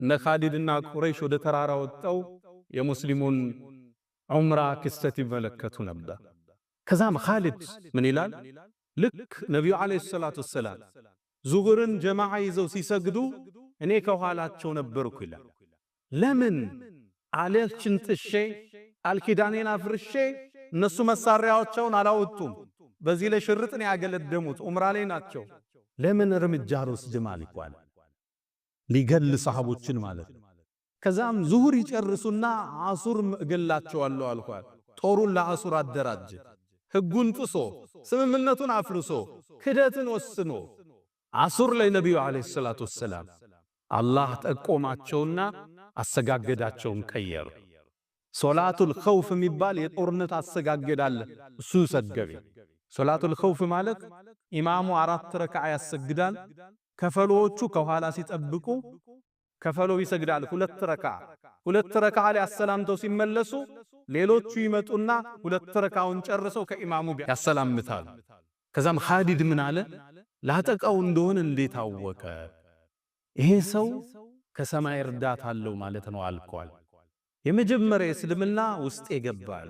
እነ ኻሊድና ቁረይሽ ወደ ተራራ ወጥተው የሙስሊሙን ዑምራ ክስተት ይመለከቱ ነበር። ከዛም ኻሊድ ምን ይላል? ልክ ነቢዩ ዓለይሂ ሰላቱ ወሰላም ዙሁርን ጀማዓ ይዘው ሲሰግዱ እኔ ከኋላቸው ነበርኩ ይላል። ለምን አለችን ጥሼ ቃል ኪዳኔን አፍርሼ? እነሱ መሳሪያዎቻቸውን አላወጡም። በዚህ ላይ ሽርጥን ያገለደሙት ዑምራ ላይ ናቸው። ለምን እርምጃ አልወስድም አልኳል። ሊገል ሰሃቦችን ማለት ነው። ከዛም ዙሁር ይጨርሱና አሱር እገላቸዋለሁ አልኳል። ጦሩን ለአሱር አደራጀ። ህጉን ጥሶ፣ ስምምነቱን አፍርሶ፣ ክደትን ወስኖ አሱር ላይ ነቢዩ ዓለይሂ ሰላቱ ወሰላም አላህ ጠቆማቸውና አሰጋገዳቸውን ቀየሩ። ሶላቱል ኸውፍ የሚባል የጦርነት አሰጋገድ አለ። እሱ ሰገቢ። ሶላቱል ኸውፍ ማለት ኢማሙ 4 ረክዓ ያሰግዳል። ከፈሎዎቹ ከኋላ ሲጠብቁ ከፈሎ ይሰግዳል 2 ረክዓ። 2 ረክዓ ላይ አሰላምተው ሲመለሱ ሌሎቹ ይመጡና 2 ረክዓውን ጨርሰው ከኢማሙ ጋር ያሰላምታሉ። ከዛም ኻሊድ ምን አለ? ላጠቃው እንደሆነ እንዴት አወቀ? ይሄ ሰው ከሰማይ እርዳታ አለው ማለት ነው አልኳል። የመጀመሪያ እስልምና ውስጥ ይገባል።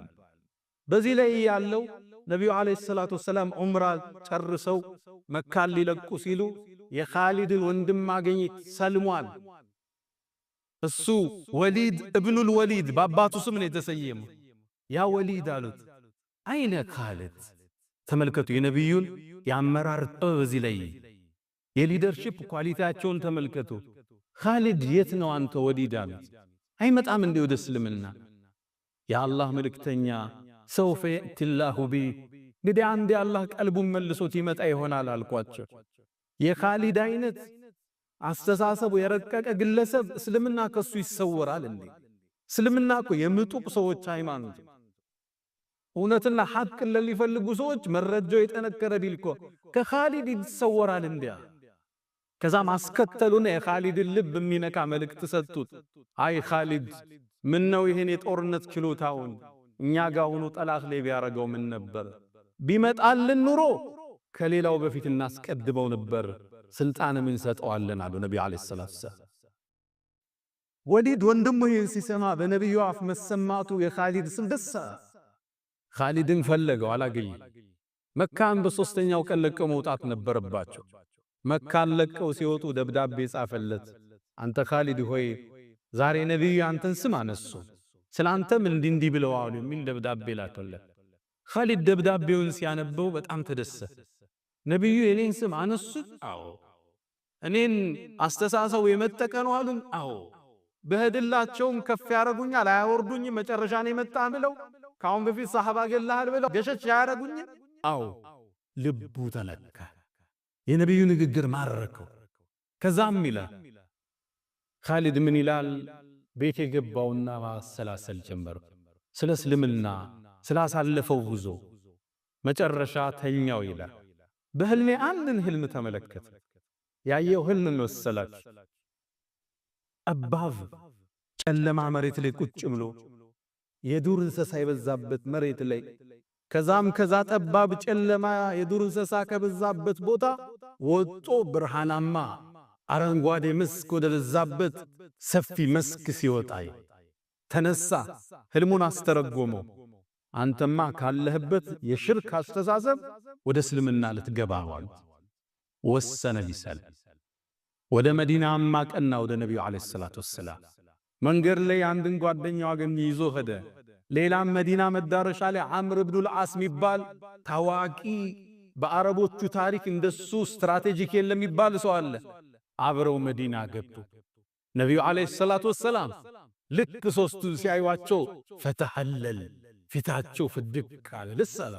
በዚህ ላይ ያለው ነብዩ አለይሂ ሰላቱ ወሰላም ዑምራ ጨርሰው መካን ሊለቁ ሲሉ የኻሊድን ወንድም አገኝት ሰልሟል። እሱ ወሊድ ኢብኑል ወሊድ በአባቱ ስም ነው የተሰየመው። ያ ወሊድ አሉት፣ አይነ ኻሊድ። ተመልከቱ የነብዩን የአመራር ጥበብ እዚህ ላይ የ leadership quality ያቸውን ተመልከቱ። ኻሊድ የት ነው አንተ ወሊድ አሉት። አይመጣም እንዴ ወደ እስልምና? የአላህ መልእክተኛ سوف يأتي الله به፣ እንግዲህ አንዴ አላህ ቀልቡን መልሶት ይመጣ ይሆናል አልኳቸው። የኻሊድ አይነት አስተሳሰቡ የረቀቀ ግለሰብ እስልምና ከሱ ይሰወራል እንዴ? እስልምና እኮ የምጡቅ ሰዎች ሃይማኖት፣ እውነትና ሐቅን ለሚፈልጉ ሰዎች መረጃው የጠነከረ ዲል እኮ ከኻሊድ ይሰወራል እንዴ? ከዛ ማስከተሉና የኻሊድን ልብ የሚነካ መልእክት ሰጡት። አይ ኻሊድ፣ ምን ነው ይሄን የጦርነት ችሎታውን እኛ ጋር ሆኖ ጠላት ላይ ቢያረገው ምን ነበር? ቢመጣልን ኑሮ ከሌላው በፊት እናስቀድመው ነበር፣ ስልጣንም እንሰጠዋለን አሉ ነብዩ አለይሂ ሰላቱ ወሰላም። ወሊድ ወንድሙ ይሄን ሲሰማ በነብዩ አፍ መሰማቱ የኻሊድ ስም ደስ፣ ኻሊድን ፈለገው አላገኘም። መካን በሶስተኛው ቀን ለቀው መውጣት ነበረባቸው። መካን ለቀው ሲወጡ ደብዳቤ ጻፈለት። አንተ ኻሊድ ሆይ፣ ዛሬ ነብዩ አንተን ስም አነሱ፣ ስላንተም እንዲህ እንዲህ ብለው አሉ የሚል ደብዳቤ ላከለት። ኻሊድ ደብዳቤውን ሲያነበው በጣም ተደሰተ። ነብዩ የኔን ስም አነሱት? አዎ። እኔን አስተሳሰቡ የመጠቀ ነው አሉን? አዎ። በህድላቸውም ከፍ ያረጉኛል፣ አያወርዱኝም። መጨረሻ ነው የመጣ ብለው፣ ካሁን በፊት ሰሃባ ገላሃል ብለው ገሸች ያረጉኝ? አዎ። ልቡ ተነካ። የነብዩ ንግግር ማረከው። ከዛም ይላል ኻሊድ ምን ይላል? ቤት የገባውና ማሰላሰል ጀመረ። ስለ እስልምና ስላሳለፈው ጉዞ መጨረሻ ተኛው ይላል። በህልሜ አንድን ህልም ተመለከተ። ያየው ህልም መሰላችሁ? ጠባብ ጨለማ መሬት ላይ ቁጭ ብሎ፣ የዱር እንስሳ የበዛበት መሬት ላይ፣ ከዛም ከዛ ጠባብ ጨለማ የዱር እንስሳ ከበዛበት ቦታ ወጦ ብርሃናማ አረንጓዴ መስክ ወደ በዛበት ሰፊ መስክ ሲወጣ ተነሳ። ህልሙን አስተረጎመው። አንተማ ካለህበት የሽርክ አስተሳሰብ ወደ እስልምና ልትገባ አሉት። ወሰነ ሊሰልም። ወደ መዲናም አቀና፣ ወደ ነቢዩ ዓለይሂ ሰላቱ ወሰላም። መንገድ ላይ አንድን ጓደኛው አገኘ፣ ይዞ ሄደ። ሌላም መዲና መዳረሻ ላይ ዓምር ኢብኑል ዓስ የሚባል ታዋቂ፣ በአረቦቹ ታሪክ እንደሱ strategic የለም የሚባል ሰው አለ። አብረው መዲና ገቡ። ነቢዩ ዓለይሂ ሰላቱ ወሰላም ልክ ሶስቱን ሲያዩዋቸው فتهلل፣ ፊታቸው ፍድቅ አለ። ደስ አለ።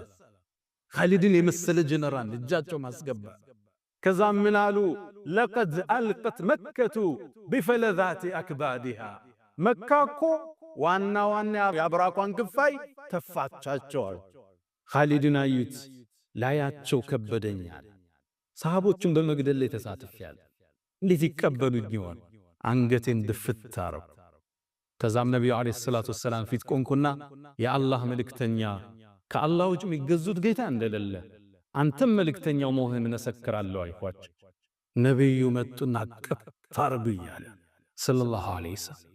ኻሊድን የመሰለ ጀነራል እጃቸው ማስገባ። ከዛም ምን አሉ? لقد ألقت مكة بفلذات أكبادها፣ መካ እኮ ዋና ዋና የአብራኳን ክፋይ ተፋቻቸዋል። ኻሊድን አዩት፣ ላያቸው ከበደኛል። ሰሃቦቹን በመግደል ላይ ተሳትፌያለሁ። እንዴት ይቀበሉኝ ይሆን? አንገቴን ድፍት አረኩ። ከዛም ነቢዩ ዓለይሂ ሰላቱ ወሰላም ፊት ቆንኩና የአላህ መልእክተኛ፣ ከአላህ ውጭ የሚገዙት ጌታ እንደሌለ አንተም መልእክተኛው መሆንህን እመሰክራለሁ አልኳቸው። ነቢዩ መጡና እቅፍ አረጉኝ አለ። ሰለላሁ ዐለይሂ ወሰለም።